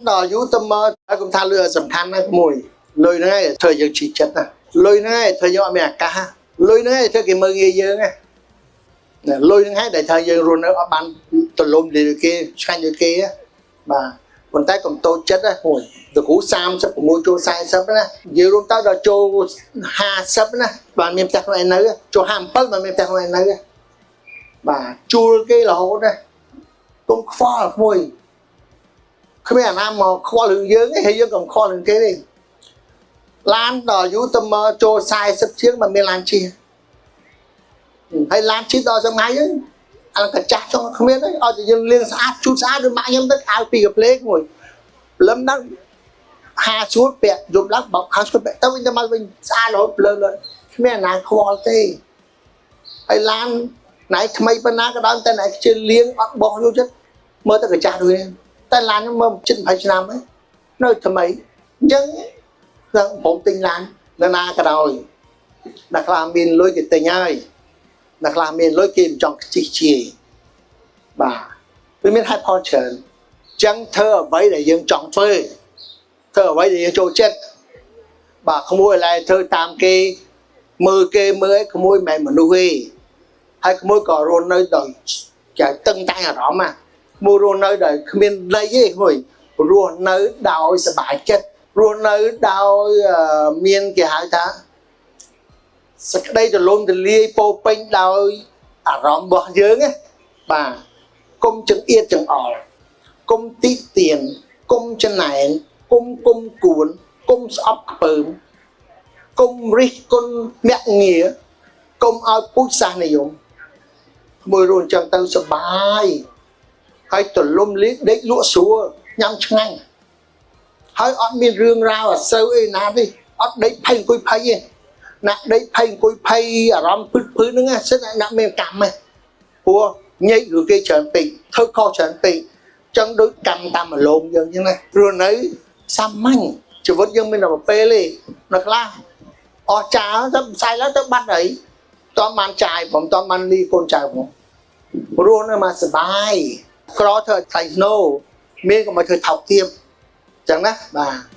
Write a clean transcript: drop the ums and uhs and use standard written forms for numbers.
ដល់យូរទៅមកហើយកុំថាលុយសំខាន់ណាស់មួយលុយហ្នឹងឯងធ្វើយើងជីចិត្តណាលុយហ្នឹងឯងធ្វើយើងអត់មានឱកាសលុយហ្នឹងឯងធ្វើគេមើលងាយយើងណាលុយហ្នឹងឯងដែលធ្វើយើងរស់នៅអត់បានទលំដូចគេឆ្ងាញ់ដូចគេបាទប៉ុន្តែកុំតូចចិត្តណាមួយលោកគ្រូ36ចូល40ណានិយាយរួមទៅដល់ចូល50ណាបានមានផ្ទះខ្លួនឯងនៅចូល57បានមានផ្ទះខ្លួនឯងនៅបាទជួលគេរហូតណាកុំខ្វល់ក្មួយគ្មានអាណាមកខ្វល់រឿងយើងទេហើយយើងកុំខ្វល់រឿងគេទេឡានដល់យូរទៅមកចូល40ជាងមិនមានឡានជិះហើយឡានជិះដល់ថ្ងៃហ្នឹងអាកាចាស់ចង់គ្មានទេឲ្យតែយើងលាងស្អាតជូតស្អាតដូចម៉ាក់ខ្ញុំទៅអាវពីកាផ្លេមួយព្រលឹមដល់ហាស្រួលពាក់យប់ឡើងបោកខោស្រួលពាក់ទៅវិញទៅមកវិញស្អាតរហូតភ្លើងលើគ្មានអាណាខ្វល់ទេហើយឡានណៃថ្មីប៉ុណ្ណាក៏ដោយតែណៃខ្ជិលលាងអត់បោះយូរចិត្តមើលទៅកាចាស់ដូចនេះតែឡានខ្ញុំមើលជិត20ឆ្នាំហើយនៅថ្មីអញ្ចឹងខ្ញុំព្រមទិញឡាននៅណាក៏ដោយអ្នកខ្លះមានលុយគេទិញហើយអ្នកខ្លះមានលុយគេមិនចង់ខ្ជិះជាយបាទវាមានហេតុផលច្រើនអញ្ចឹងធ្វើអ្វីដែលយើងចង់ធ្វើធ្វើអ្វីដែលយើងចូលចិត្តបាទក្មួយឡើយធ្វើតាមគេមើលគេមើលឲ្យក្មួយមិនមែនមនុស្សទេហើយក្មួយក៏រស់នៅដោយចាតឹងតែងអារម្មណ៍ណាមួយរស់នៅដោយគ្មានល័យទេក្មួយរស់នៅដោយសប្បាយចិត្តរស់នៅដោយមានគេហៅថាសេចក្តីទលំទលាយពោពេញដោយអារម្មណ៍របស់យើងណាបាទកុំចង្អៀតចង្អល់កុំតិទៀនកុំចំណែនកុំគុំគួនកុំស្អប់ខ្ពើមកុំរិះគន់មាក់ងារកុំឲ្យពូជសាសនិយមមួយរស់អញ្ចឹងទៅសប្បាយហើយទលំលីដេកលក់ស្រួលញ៉ាំឆ្ងាញ់ហើយអត់មានរឿងរ៉ាវអាស្រូវអីណាទេអត់ដេកភ័យអង្គុយភ័យទេណាក់ដេកភ័យអង្គុយភ័យអារម្មណ៍ភឹតភឺហ្នឹងសិតណាក់មានកម្មទេព្រោះញែកឬគេច្រើនពេកធ្វើខុសច្រើនពេកចឹងដូចកម្មតាមអលងយើងចឹងណាព្រោះនៅសាមញ្ញជីវិតយើងមានតែពេលទេនៅខ្លះអស់ចាលទៅផ្សាយឡើងទៅបាត់ហើយតើបានចាយผมតើបានលីកូនចៅผมរស់នៅមកសបាយក្រធ្វើថ្លៃស្នូមានកុំឲ្យធ្វើថោកទាបចឹងណាបាទ។